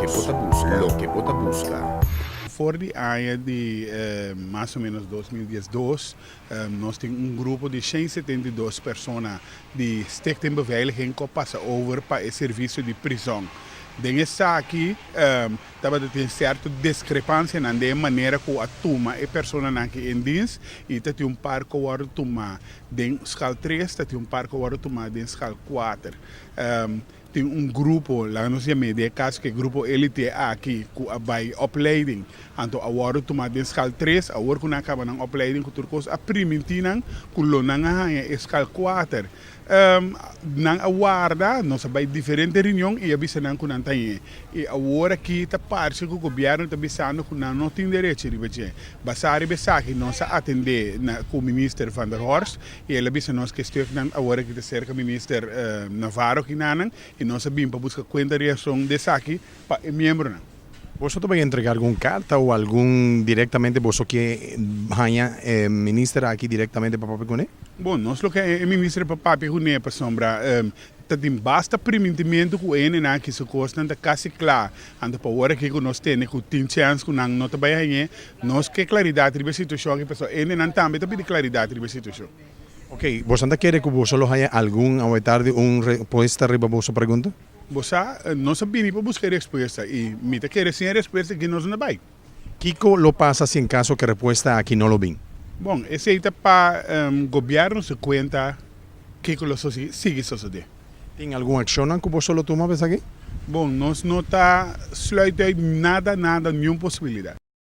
Loke bo ta buska. Loke bo ta buska. For di aña di mas o menos 2012, nos tin un grupo di 172 persona di Stichting Beveiliging ku a pasa over pa e servisio di prizòn. Den esaki tabata tin sierto diskrepansianan den e manera ku a tuma e personanan aki in dienst i ta tin un par ku a wòrdu tumá den schaal 3, ta tin un par ku a wòrdu tumá den schaal 4. Tin un grupo, laga nos yam'é den e kaso ku e grupo élite aki ku a bai opleiding, anto a wòrdu tumá den schaal 3, awor ku nan a kaba nan opleiding ku tur kos a primintí nan ku lo nan a haña e schaal 4. Nan a warda, nos a bai diferente reunion i a bisa nan ku nan ta hañ'é. I awor aki ta parse ku gobièrnu ta bisando ku nan no tin derecho riba dje. Basá riba esaki nos a atendé na ku minister Van der Horst i el a bisa nos ku e stuknan awor aki ta serka minister Navarro kinanan i nos a bin pa buska kuenta reakshon di esaki pa e miembronan. Boso ta bai entrega algun karta o algun direktamente boso ke haña e minister aki direktamente pa papia kuné? Bon, nos lo ke haña e minister pa papia kuné pasobra ta tin basta primintimentu ku hendenan aki su kosnan ta kasi kla. Anto pa ora aki ku nos tene ku tin chèns ku nan no ta bai hañ'é, nos ke klaridat riba e situashon aki pasobra hendenan tambe ta pidi klaridat riba e situashon. Ok, boso ta kere ku boso lo haña algun awe tardi un respuesta riba boso pregunta? Bo sa, nos a bini pa buska e respuesta i mi ta kere sin e respuesta aki nos no ta bai. Kiko lo pasa si en kaso ku e respuesta aki no lo bin? Bon, esei ta pa gobièrnu su kuenta kiko lo sigui sosodé. Tin algun akshonnan ku boso lo tuma pa esaki? Bon, nos no ta sluit uit nada, nada, niun posibilidat.